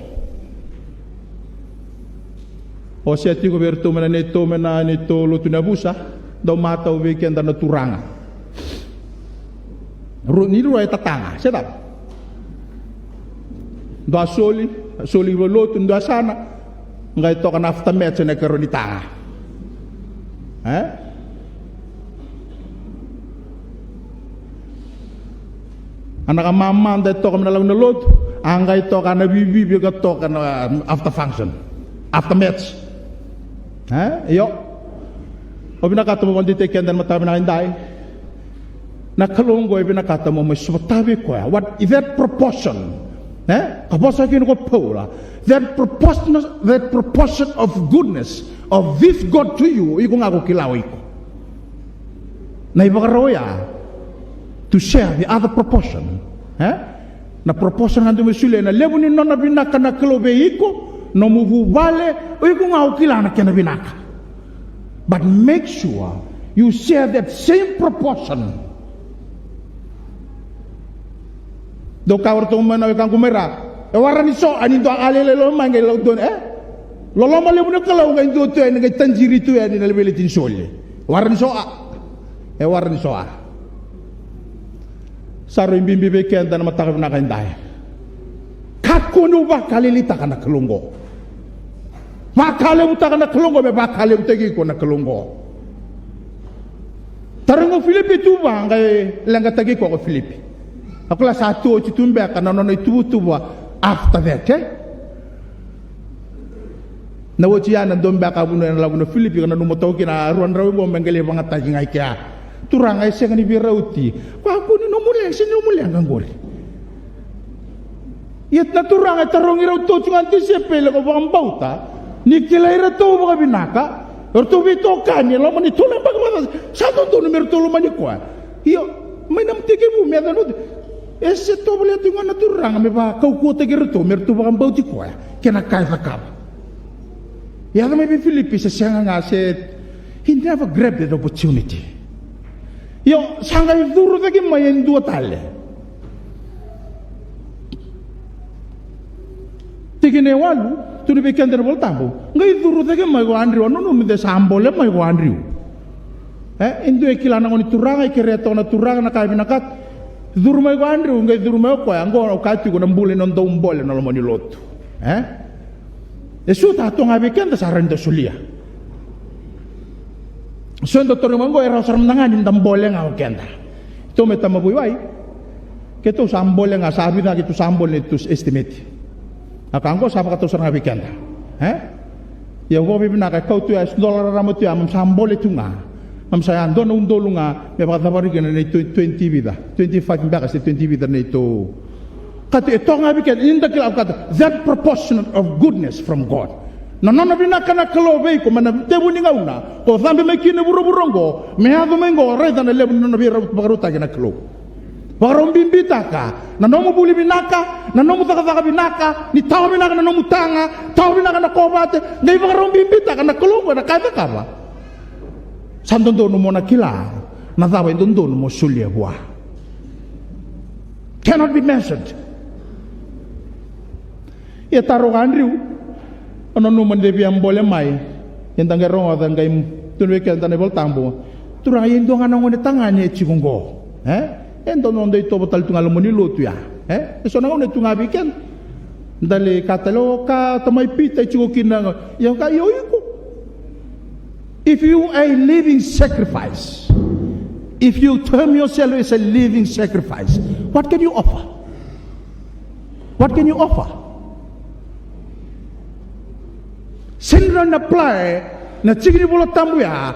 O se tiko vei iratou mai na neitou, mai na neitou lotu ni yavusa, dau matau vei keda na turaga. Ru-, ni rua e tataga, se cava? Dua soli, soli vei lotu, dua sana, qai toka na after match ena ikarua ni taga. E? A na ka mamada e toka mai na lau na lotu, a qai toka na vivivi ka toka na after function, after match. E? Io. Au vinakata mo vakadeitaki keda ena mataka vinaka edai. Na Kalou oqo e vinakata mo mai sotava vei koya. What is that proportion? E? Ka vosa kina ko Paula. That proportion, that proportion of goodness of this God to you, iko ga ko kila o iko. Na ivakarau ya, to share the other proportion. E? Na proportion ga dou mai solia, na levu ni nona vinaka na Kalou vei iko, nomu vuvale, o iko ga o kila na kena vinaka. But make sure you share that same proportion. Dou kaya o ratou mai na wekaqu mai ra, e wara ni so a ni dua a lailai loma mai qai lau dua, e? Loloma levu na Kalou qai dua tu yani qai tajiri tu yani na leveleti ni soli. E wara ni so a. E wara ni so a. Sa rui bibi vei keda na mataka vinaka edai. Kakua ni o vakalailaitaka na Kalou oqo. Vakalevutaka na Kalou oqo, me vakalevutaki iko na Kalou oqo. Tarogi ko Filipi tu va, qai leqataki koya ko Filipi. A kila sa tu oti tu beka na nona ituvatuva after that, e? Na oti ya na dua beka a vunau ena lavo na Filipi, ka nanuma toka kina a rua na drau qo me qai lai vagataki ga i kea. Turaga, e sega ni veirauti. Kakua ni nomu leqa, sega ni nomu leqa qori. Ia na Turaga e tarogi rau toka ga na tisaipeli, ko vakabauta ni kilai iratou vakavinaka o ratou veitokani e loma ni tolu na yabaki vakacaca. Sa dodonu me ratou lomani koya. Io, mai na tekivu me yaco na oti. E se tovolea tiko ga na Turaga me vakaukauwataki iratou me ratou vakabauti koya kei na ka e cakava. Yaco mai vei Filipi se sega ga, se, he never grabbed that opportunity. Io, sa qai curu cake mai e dua tale. Tikina e walu, tukuna vei keda na iVolatabu, qai curu cake mai ko Adriu, a nanuma de sa bole mai ko Adriu. E, e dua e kila na gone turaga, e kerea toka na Turaga na ka e vinakata. Curu mai ko Adriu, qai curu mai o koya, qo au kaya tiko na bula ni noda dau bole na loma ni lotu. E? E so ta toka ga vei keda sa rawa ni da solia. So e dau tarogi mai qo e rawa sara mada ga ni da bole ga o keda. Keitou me tamavui wai. Keitou sa bole ga, sa vica ga keitou sa bole neitou estimate. A ka qo sa vakatau sara ga vei keda. E? Ia vakavinavinaka e kau tu ya, e dola rarama tu ya, mam sa bole tu ga. Mam sa ya dua na udolu ga me vakacavari kina na neitou twenty vica, twenty-five beka se twenty vica na neitou. Ka tu e toka ga vei keda, ni da kila, ka tu, that proportion of goodness from God. Na nona vinaka na Kalou vei iko, mai na tevu ni gauna ko cabe mai kina e vuravura oqo me yaco mai oqo, raica na levu ni nona veirau, vakarautaki na Kalou. Vakarau bibitaka na nomu vuli vinaka, na nomu cakacaka vinaka, ni tawa vinaka na nomu taga, tawa vinaka na kovate, qai vakarau bibitaka na Kalou qo ena ka e cakava. Sa dodonu mo na kila na cava e dodonu mo solia vua. Cannot be measured. Ia taro ko Adriu, o nanuma ni via bole mai, eda qai rogoca, qai tukuna vei keda na iVolatabu, Turaga, ia e dua ga na gone tagane e tiko qo. E? E dua na noda itovo tale tu ga loma ni lotu ya. E? E so na gauna e tu ga vei keda. Da lai kaya tale, o ka tamai Pita e tiko kina, ia ka, ia o iko. If you are a living sacrifice, if you term yourself as a living sacrifice, what can you offer? What can you offer? Sega ni rawa ni apply na tiki ni Vola Tabu ya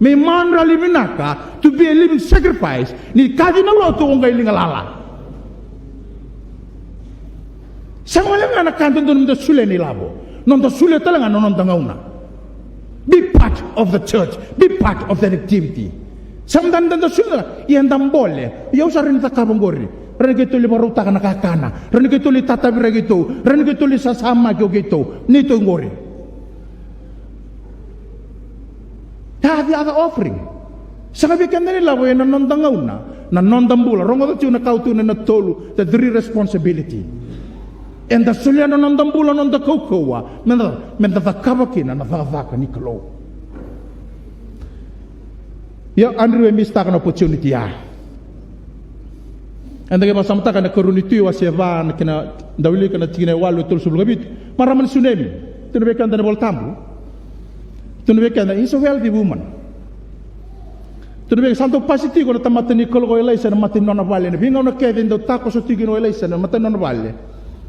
me imadrali vinaka, to be a living sacrifice, ni kaci na lotu o qai liga lala. Sega wale ga na ka dodonu meda solia na ilavo. Noda solia tale ga na noda gauna. Be part of the church. Be part of that activity. Sa mada ni da solia, ia da bole. Ia au sa rawa ni cakava oqori. Rawa ni keitou lai vakarautaka na kakana. Rawa ni keitou lai tataviraki keitou. Rawa ni keitou lai sasamaki o keitou. Neitou oqori. Tithe, other offering. Sega vei keda na ilavo ena noda gauna, na noda bula. Rogoca tiko na ka au tukuna na tolu, the three responsibility. Eda solia na noda bula, noda kaukauwa, meda, meda cakava kina na cakacaka ni Kalou. Ia Andrew e mistaka na opportunity ya. Eda qai vakasamataka na Karua ni Tui wase va, na kena, da wilika na tikina e walu, e tolusagavulu ka vitu. Marama ni Sunemi. Tukuna vei keda na iVola Tabu. Tukuna vei keda, he's a wealthy woman. Tukuna vei, sa dau pasi tiko na tamata ni Kalou ko Elaisa ena mata ni nona vale. Ena veigauna kece e dau takoso tiko kina o Elaisa ena mata ni nona vale.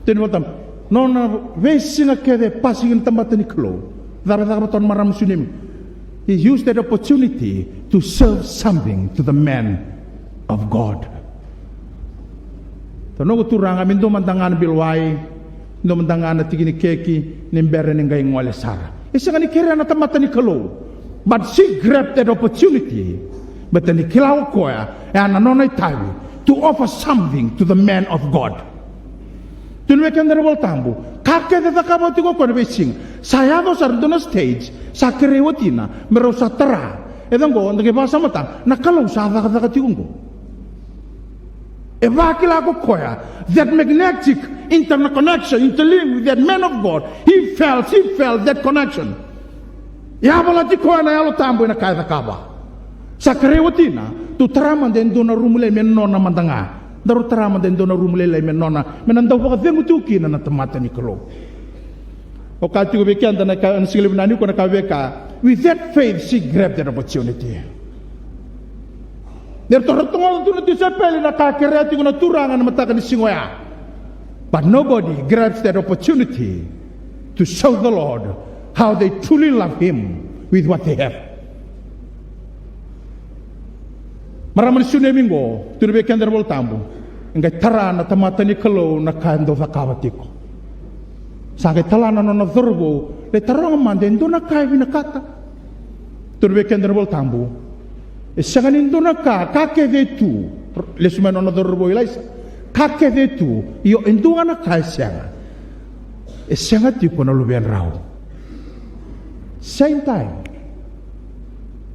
Tukuna vei, nona veisiga kece e pasi kina na tamata ni Kalou. Cava e cakava toka na marama ni Sunemi? He used that opportunity to serve something to the man of God. Tou, noqu turaga, me dua mada ga na bilo wai, dua mada ga na tiki ni keki, ni bera ni qai gole sara. E sega ni kerea na tamata ni Kalou. But she grabbed that opportunity. Baleta ni kila o koya, e a na nona itavi, to offer something to the man of God. Tukuna vei keda na iVola Tabu, ka kece e cakava tiko o koya na veisiga. Sa yaco sara e dua na stage, sa kerei watina me rau sa tara. E cava oqo, da qai vakasamataka, na Kalou sa cakacaka tiko oqo. E vakila ko koya that magnetic interconnection, interlink with that man of God. He felt, she felt that connection. E a volati koya na Yalo Tabu ena ka e cakava. Sa kerei watina, tou tara mada e dua na rumu lailai me nona mada ga. Daru tara mada e dua na rumu lailai me nona, me na dau vakacegu tu kina na tamata ni Kalou. Au kaya tiko vei keda na ka, na siga levu nikua, na ka vei keda. With that faith, she grabbed that opportunity. Ni ratou rogoca tu na tisaipeli na ka e kerea tiko na Turaga na mataka ni siga oya. But nobody grabs that opportunity to show the Lord how they truly love Him with what they have. Marama ni Sunemi qo, tukuna vei keda na iVolatabu, e qai tara na tamata ni Kalou na ka e dau cakava tiko. Sa qai tala na nona cauravou, lai taroga mada e dua na ka e vinakata. Tukuna vei keda na iVolatabu, e sega ni dua na ka, ka kece e tu. Lesu mai na nona cauravou o Ilaisa. Ka kece e tu, io e dua na ka e sega. E sega tiko na luvedrau. Same time.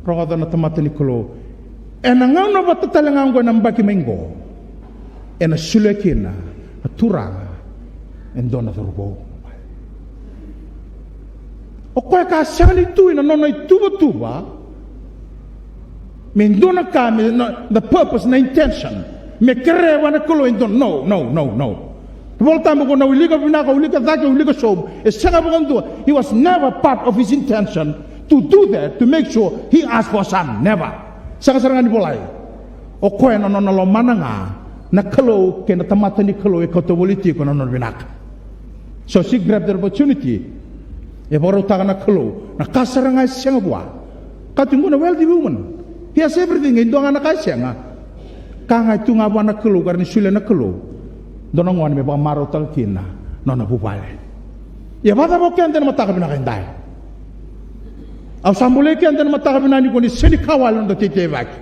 Rogoca na tamata ni Kalou. Ena gauna vata tale ga oqo ena yabaki mai qo, ena solia kina na Turaga e dua na cauravou. O koya ka sega ni tu ena nona ituvatuva me dua na ka, me na, the purpose, na intention me kerea vua na Kalou e dua. No, no, no, no. Volatabu, ko na wilika vinaka, wilika cake, wilika sobu, e sega vakadua. It was never part of his intention to do that, to make sure he asked for a son. Never. Sega sara ga ni volai. O koya na nona lomana ga na Kalou kei na tamata ni Kalou e kauta voli tiko na nona vinaka. So she grabbed the opportunity. E vakarautaka na Kalou na ka sara ga e sega vua. Ka tiko na wealthy woman. He has everything, e dua ga na ka e sega. Ka ga e tu ga vua na Kalou, ka rawa ni solia na Kalou dua na gone me vakamarautaka kina na nona vuvale. Ia vakacava o keda ena mataka vinaka edai? Au sa bolei keda ena mataka vinaka nikua ni sega ni ka wale na noda teiteivaki.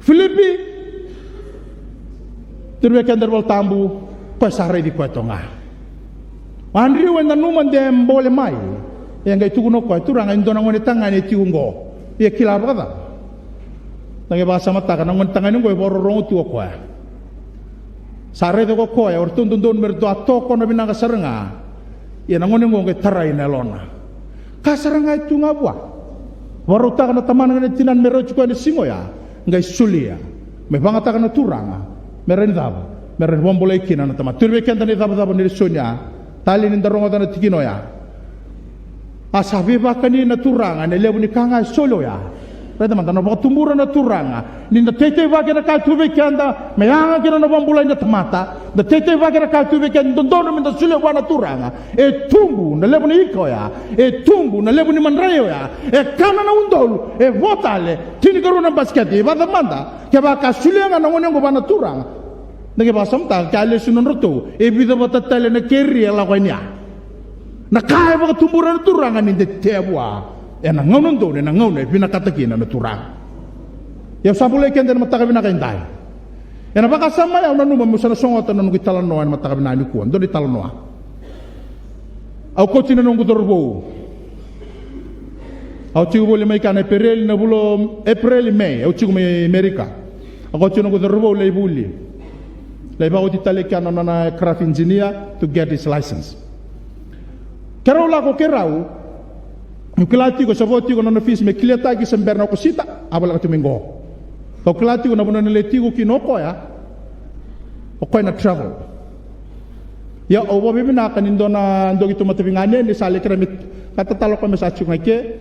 Filipi, tukuna vei keda na iVolatabu, koya sa raici koya toka ga. O Adriu e nanuma de bole mai, e qai tukuna o koya, Turaga, e dua na gone tagane e tiko qo. Ia kila vakacava? Da qai vakasamataka, na gone tagane qo e vakarorogo tu o koya. Sa raica ko koya o ratou dodonu me ratou a tokona vinaka sara ga. Ia na gone qo qai tarai na yalona. Ka sara ga e tu ga vua. Vakarautaka na tamana kei na tinana me rauti koya ena siga oya, qai solia me vakayagataka na Turaga, me rawa ni cava? Me rawa ni vakabulai kina na tamata. Tukuna vei keda na icavacava ni lesoni ya, talei ni da rogoca na tikina oya. A sa veivakani na Turaga ena levu ni ka ga e soli oya. Raica mada, na vakatubura na Turaga ni da teiteivaki ena ka e tu vei keda me yaga kina na vakabulai na tamata. Da teiteivaki ena ka e tu vei keda, dodonu me da solia vua na Turaga. E tubu na levu ni ika oya, e tubu na levu ni madrai oya, e kana na udolu, e vo tale tinikarua na basikete. E vacava mada kevaka a solia ga na gone oqo vua na Turaga? Da qai vakasamataka, ke a lesu na nodratou, e vica vata tale na keri e lako yani ya. Na ka e vakatubura na Turaga ni da tea vua ena gauna donu, ena gauna e vinakata kina na Turaga. Ia au sa bolei keda ena mataka vinaka edai. Ena vakasama ya au nanuma meu sa na sogota na noqu italanoa ena mataka vinaka nikua, dua na italanoa. Au kauti na noqu cauravou. Au tiko voli mai kea na Epereli, na vula o Epereli, Mei, au tiko mai Amerika. Au kauti na noqu cauravou lai vuli. Lai vakaoti tale kea na nona aircraft engineer to get his license. Keirau lako keirau, au kila tiko sa vo tiko na nona fees me clear-taki se bera na Okosita, a voleka tiko mai qo. Au kila tiko na vanua ena lai tiko kina o koya, o koya na travel. Ia au vakavinavinaka ni dua na, dua keitou mataveiganeni sa lai kerea me ka tatalo o koya me sa tiko ga i ke.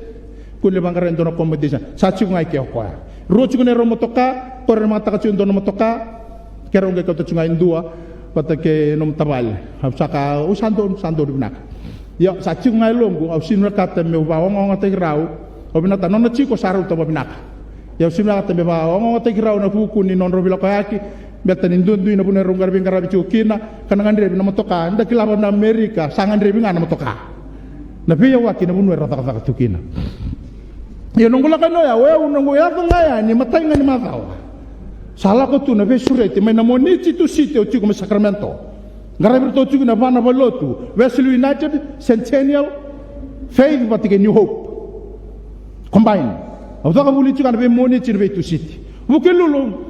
Kua ni lai vaqara e dua na accommodation, sa tiko ga i ke o koya. Rua tiko na neirau motoka, o koya rawa ni matataka tiko e dua na motoka. Keirau qai kauta tiko ga e dua vata kei nomu tavale. Au sa kaya, au sa donu, sa donu vinaka. Ia sa tiko ga e yaloqu, au sega ni vinakata meu vakaogaogataki rau. Au vinakata na nona tiko sa rauta vakavinaka. Ia au sega ni vinakata me vakaogaogataki rau ena vuku ni nodrau veilakoyaki. Baleta ni duidui na vanua erau qaravi, qaravi tiko kina, ka na gadrevi na motoka, da kila vaka na Amerika sa gadrevi ga na motoka. Na veiyawaki na vanua erau cakacaka tu kina. Ia noqu lako yani oya, o yau noqu yaco ga yani, matai ga ni macawa. Sa lako tu na veisureti mai na Moniti tu City, au tiko mai Sacramento. Qaravi iratou tiko na va na valenilotu, Wesley United, Centennial, Faith vata kei New Hope. Combine. Au caka vuli tiko ena veiMoniti, na veiTusiti. Vukelulu.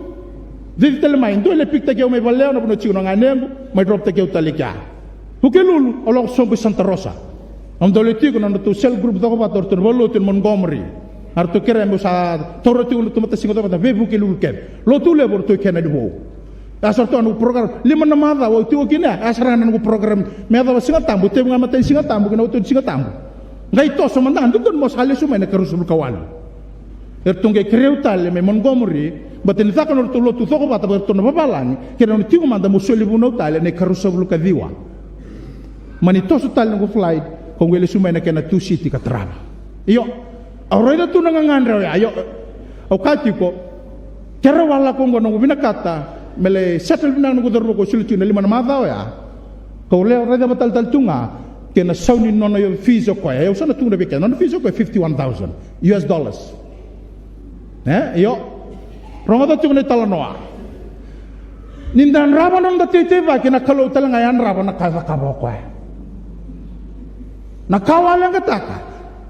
Cici tale mai, dua e lai pick-taki au mai Vallejo, na vanua tiko na ganequ, mai drop-taki au tale i kea. Vukelulu, au lako sobu i Santa Rosa. Au dau lai tiko na nodratou cell group, cokovata, o ratou na valenilotu e Montgomery. A ratou kerea meu sa taura tiko na nodratou matasiga cokovata, vei Vukelulu kece. Lotu levu o ratou i kea na Nivou. E a sara tu na noqu program, lima na macawa au tiko kina, e a sara ga na noqu program. Me yacova Sigatabu, tevu ga matai ni Sigatabu kei na iotioti ni Sigatabu. Qai toso mada ga, dodonu mo sa lesu mai na ikaruasagavulu ka walu. Eratou qai kerei au tale mai Montgomery, Baleta ni caka na nodratou lotu cokovata vei iratou na vavalagi, kei na nona tiko mada meu soli vunau tale na ikarua savulu ka ciwa. Mani toso tale noqu flight, kau qai lesu mai na kena two seat ka tarava. Io, au raica tu na gagadre oya, io, au kaya tiko, ke rawa lako oqo noqu vinakata me lai settle vinaka noqu cauravou kau soli tiko na lima na macawa oya. Kau lai raica vata tale tu ga kei na sau ni nona io fees o koya, au sa na tukuna vei keda, nona fees o koya fifty-one thousand U S dollars. E, io. Rogoca tiko na italanoa. Ni da yadrava na noda teiteivaki, na Kalou tale ga e yadrava na ka e cakava o koya. Na ka au a leqataka,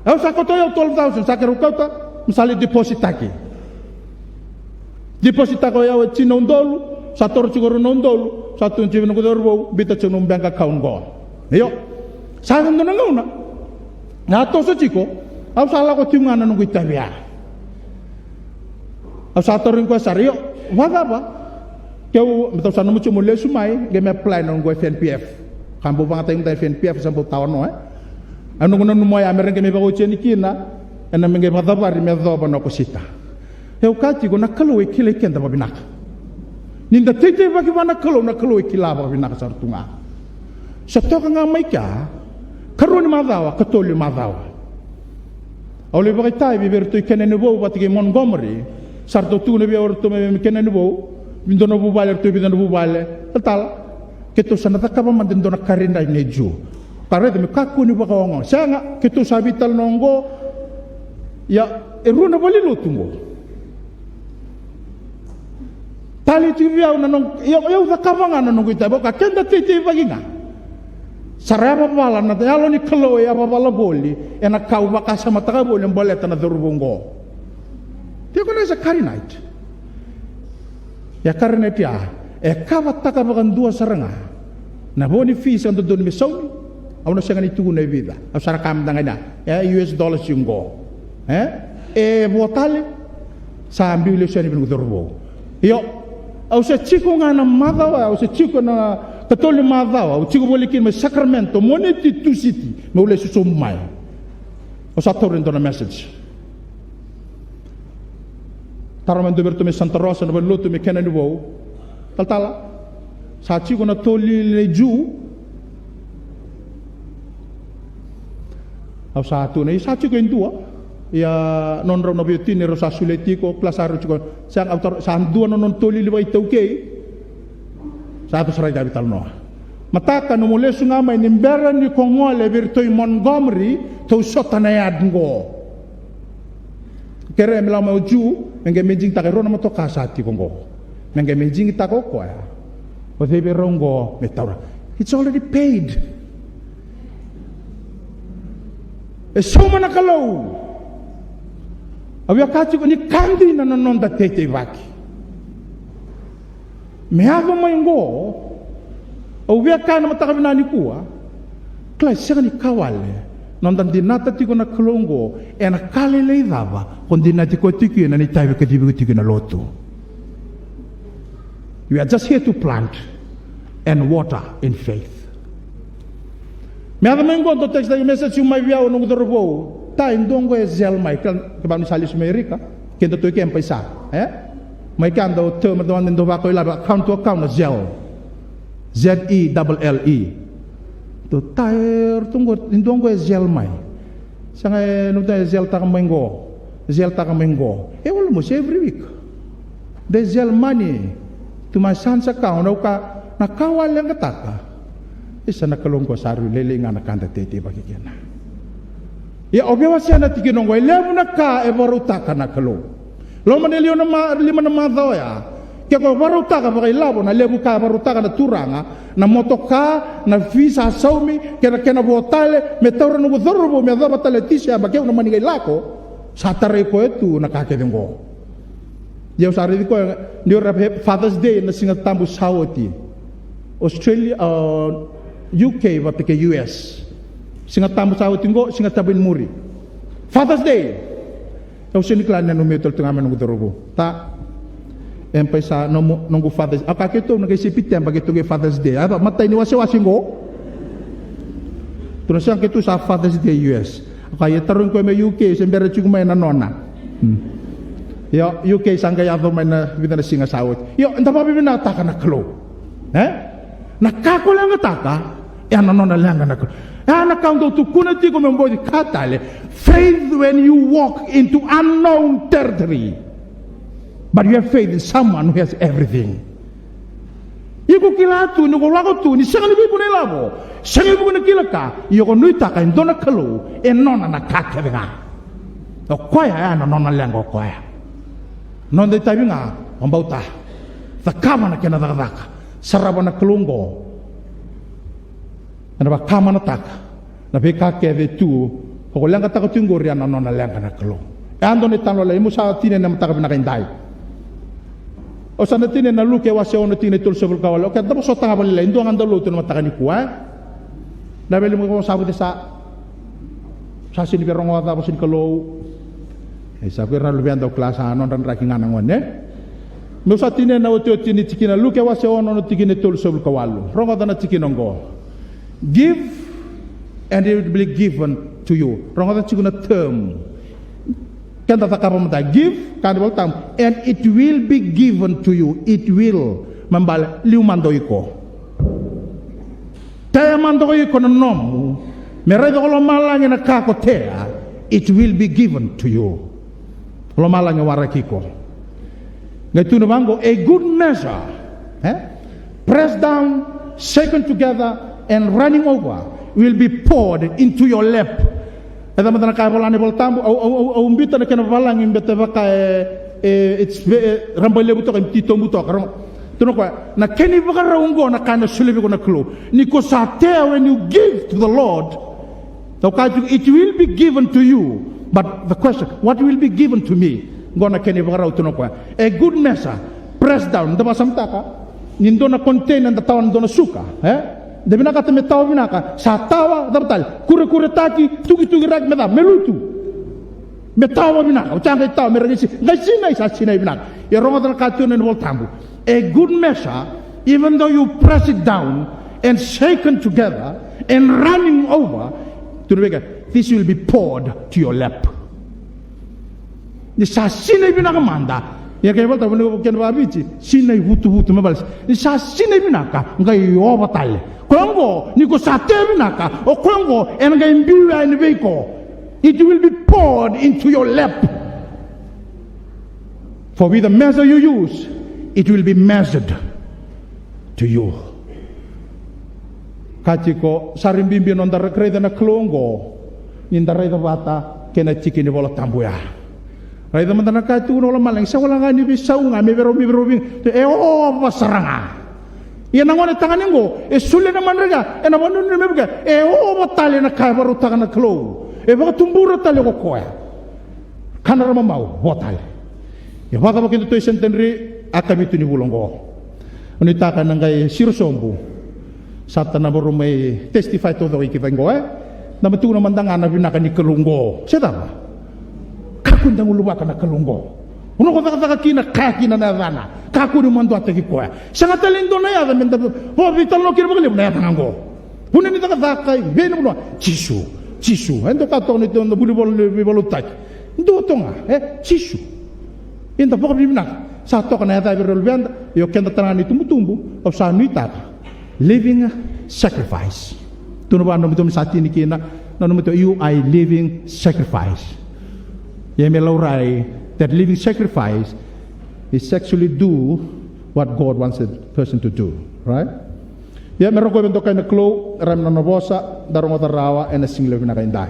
au sa kauta o yau twelve thousand, sa keirau kauta, me sa lai deposit-taki. Deposit-taka o yau e tini na udolu, sa toro tiko rua na udolu, sa tukuna tiko vei noqu cauravou, biuta tiko nomu bank account qo. Io. Sa yaco dua na gauna, na toso tiko, au sa lako tiko ga na noqu itavi ya. Au sa tarogi koya sara, io, vakacava? Keu, me tau sa nomu tiko meu lesu mai, qai me apply na noqu F N P F. Ka bau vakayagataki mada F N P F, sa bau tawa no, e? Au noqu nanuma oya me ra qai me vakaoti yani kina, ena me qai vakacavari me yacova na okosita. Au kaya tiko, na Kalou e kilai keda vakavinaka. Ni da teiteivaki vua na Kalou, na Kalou e kila vakavinaka sara tu ga. Sa toka ga mai kea, karua ni macawa, katolu ni macawa. Au lai vakaitavi vei iratou i Kenani Vou vata kei Montgomery. Sa ratou tukuna vei au o ratou mai Kenani Vou, dua na vuvale, ratou vica na vuvale. Talatala, keitou sa na cakava mada e dua na kari nai nei Jiu. Ka raica me kakua ni vakaogaoga. Sega, keitou sa veitalanoa oqo. Ia, e rua na valenilotu oqo. Talei tiko vei au na noqu, ia, ia au cakava ga na noqu itavi, ka keda teiteivaki ga. Sa ra yavavala na yalo ni Kalou e yavavala voli ena ka au vakasamataka voli e baleta na cauravou oqo. Tiko na isa kari nai. Ia kari nai ya, e kavataka vakadua sara ga na vo ni fees au dodonu me saumi. Au na sega ni tukuna e vica, au sa ra kaya mada ga ni ya, e U S dollars oqo. E, e vo tale, sa biu lesu yani vei noqu cauravou. Io, au se tiko ga na macawa, au se tiko na katolu ni macawa, au tiko voli kina mai Sacramento, Moniti, Tusiti, meu lesu sobu mai. Au sa taura e dua na message. Taro mai dua vei iratou mai Santa Rosa, na valenilotu mai Kenani Vou. Talatala, sa tiko na toli nei Jiu. Au sa tukuna, ia sa tiko e dua. Ia nodrau na veiwatini rau sa solia tiko, kila sa rau tiko. Sa, au taro, sa dua na nona toli vakaitaukei. Sa yaco sara i cava italanoa. Mataka nomu lesu ga mai, ni bera ni ko gole vei iratou i Montgomery, tou sota na yard qo. Kerea me lako mai o Jiu, me qai me digitaka e rua na motoka sa tiko qo. Me qai me digitaka o koya o cei vei rau qo me taura. It's already paid. E sauma na Kalou. Au via kaya tiko ni ka dina na noda teiteivaki. Me yaco mai qo, au via kaya na mataka vinaka nikua, kila e sega ni ka wale na noda dinata tiko na Kalou qo ena ka lailai cava ko dinati koya tiko kina na itavi kacivi iko tiko ena lotu. We are just here to plant and water in faith. Me yaco mai qo, dou text message mai vei au noqu cauravou. Ta, e dua qo e Zelle mai, kevaka ni sa lesu mai Erika, keda tu e ke mai sa, e? Mai keda o teu, me dua, dua vaka o ilava, account to account na Zelle. Z E double L E. Dou ta, e ratou qo, e dua qo e Zelle mai. Sega, e, noqu ta e Zelle taka mai qo. Zelle taka mai qo. E almost every week. They Zelle money to my son's account, au kaya, na ka au a leqataka. Isa, na Kalou qo sa rui lailai ga na ka da teitei vaki kina. Ia, au via wasea na tikina qo, e levu na ka e vakarautaka na Kalou. Loma ni liu na ma-, lima na macawa oya, ke ko vakarautaka vakailavo na levu ka e vakarautaka na Turaga, na motoka, na fees a saumi, kei na kena vo tale, me taura noqu cauravou, me yacova tale Tiseba, keu na mani qai lako, sa tarai koya tu na ka kece qo. Ia au sa raici koya, ni ora Father's Day na Siga Tabu sa oti. Australia, a, U K vata kei U S. Siga Tabu sa oti qo, Siga Tabu ni muri. Father's Day. Au sega ni kila ni nanumi au tale tu ga mai noqu cauravou. Ta. E bai sa nomu, noqu Father's, a ka keitou na qai Sepiteba keitou qai Father's Day. A, matai ni wasewase qo. Tu na sega keitou sa Father's Day U S. A ka ia tarogi koya mai U K, se bera tiko mai na nona. Hmm. Io, U K sa qai yaco mai na vica na siga sa oti. Io, eda vakavinavinakataka na Kalou. E? Na ka ko leqataka, e a na nona leqa na Kalou. E a na ka au dau tukuna tiko me bau dua ka tale. Faith when you walk into unknown territory. But you have faith in someone who has everything. Iko kila tu ni ko lako tu ni sega ni veivuke na ilavo, sega ni vuke na kila ka, ia ko nuitaka e dua na Kalou e nona na ka kece ga. O koya e a na nona leqa o koya. Noda itavi ga, o bauta. Cakava na kena cakacaka. Sarava na Kalou oqo. Ena vakamanataka na veika kece tu, ko leqataka tu oqori a na nona leqa na Kalou. E a dua na italanoa lailai, meu sa tinia ena mataka vinaka edai. Au sa na tinia ena Luke wase ono tikina e tolusagavulu ka walu. Okei, da vosota ga vakalailai, dua ga da lotu ena mataka nikua, e? Na veli mo sa vuce sa. Sa sini via rogoca vosa ni Kalou. E sa vei ira na luveda au kila sa nodra draki ga na gone. Meu sa tinia na otioti ni tikina, Luke wase ono na tikina e tolusagavulu ka walu. Rogoca na tikina oqo. Give and it will be given to you. Rogoca tiko na term. Keda cakava mada, give, kaya na iVolatabu, and it will be given to you. It will. Me bale, liu mada o iko. Tea mada o iko na nomu, me raica ko lomalagi na ka ko tea, it will be given to you. Lomalagi waraki iko. Qai tukuna vaqo, a good measure, e? Pressed down, shaken together, and running over will be poured into your lap. E ca mada na ka e vola na iVolatabu, au, au, au, au bita na kena valagi, bita vaka e, e, it's ve-, e, raba levu toka, e titobu toka, rogo. Tukuna o koya, na kena ivakarau oqo na ka ena solia vei iko na Kalou. Ni ko sa tea, when you give to the Lord, au kaya tiko, it will be given to you. But the question, what will be given to me? Oqo na kena ivakarau, tukuna o koya. A good measure, pressed down, da vakasamataka. Ni dua na container da tawa na dua na suka, e? Da vinakata me tawa vinaka, sa tawa, cava tale? Kurekuretaki, tukitukiraki, me cava? Me lutu. Me tawa vinaka, oti ya qai tawa, me ra qai si-, qai sinai, sa sinai vinaka. Ia rogoca na ka tukuna na iVolatabu. A good measure, even though you press it down and shaken together and running over, tukuna vei koya, this will be poured to your lap. Ni sa sinai vinaka mada. Ia kena iVolatabu, kena vakaviti, sinai vutuvutu, me bale. Ni sa sinai vinaka, qai ova tale. Koya oqo, ni ko sa tea vinaka, o koya oqo ena qai biu yani vei iko. It will be poured into your lap. For with the measure you use, it will be measured to you. Ka tiko, sa rui bibi noda ra-, raica na Kalou oqo, ni da raica vata kei na tiki ni Vola Tabu ya. Raica mada na ka e tukuna o lomalagi, sa wale ga ni veisau ga, me veirau, me veirau, e ova sara ga. Ia na gone tagane oqo, e solia na madrai ka, ena vanua ni me vaka, e ova tale na ka e vakarautaka na Kalou. E vakatubura tale ko koya. Kana ra mamau, vo tale. Ia vakacava keda tu e Centenary, a kavitu ni vula oqo. Au nuitaka na qai siro sobu. Sa ta na varu mai testify taucoko i keda oqo, e? Na matukuna mada ga na vinaka ni Kalou oqo. Se cava? Kakua ni da guluvaka na Kalou oqo. Vanua ko cakacaka kina, kaya kina na yacana. Kakua ni maduataki koya. Sega tale ni dua na yaca me da vakaveitalanoa kina vakalevu na yaca ga oqo. Vuna ni cakacaka e vei na vanua. Jisu, Jisu. E dua ka toka ni dua na vuli vola ni veivakalotutaki. Dua toka ga, e? Jisu. Eda vakavinavinaka. Sa toka na yaca vei ira na luveda, io keda tale ga na itubutubu, au sa nuitaka. Living sacrifice. Tukuna vua na nomu itovo, sa tini kina, na nomu itovo, you are a living sacrifice. Ia me laurai, that living sacrifice is actually do what God wants a person to do, right? Ia me rokovi e dokai na Kalou, raica na nona vosa, da rogoca rawa ena sigalevu vinaka edai.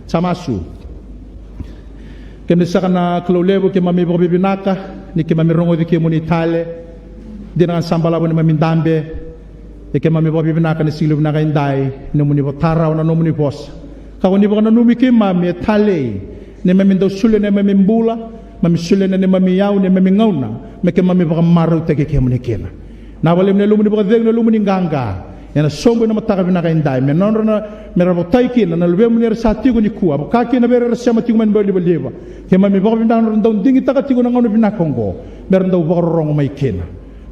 Sa masu. Kemuni saka na Kalou levu, keimami vakavinavinaka ni keimami rogoci kemuni tale. Dina ga sa balavu neimami dabe. Ia keimami vakavinavinaka ena sigalevu vinaka edai, nomuni vakatara rawa na nomuni vosa. Kakua ni vakananumi keimami e talei, neimami dau solia neimami bula, mami solia na neimami iyau, neimami gauna, me keimami vakamarautaki kemuni kina. Vinaka vakalevu na yalomuni vakacegu, na yalomuni qaqa. Ena sobu ena mataka vinaka edai, me nodra na, me ra votai kina na luvemuni era sa tiko nikua, vaka kina vei ira era sema tiko mai na bailivaliva. Keimami vakavinavinaka ni ra dau digitaka tiko na gauna vinaka oqo, me ra dau vakarorogo mai kina.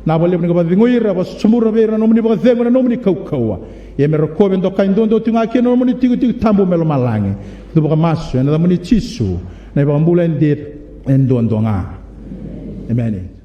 Vinaka vakalevu ni ka vakacegui ira, vakasabura vei ira na nomuni vakacegu, na nomuni kaukauwa. Ia me rokovi e dokai duadua tiko ga kina na nomuni tikotiko tabu mai lomalagi. Keitou vakamasu ena yacamuni Jisu, na iVakabula e dina, e duadua ga. Emeni.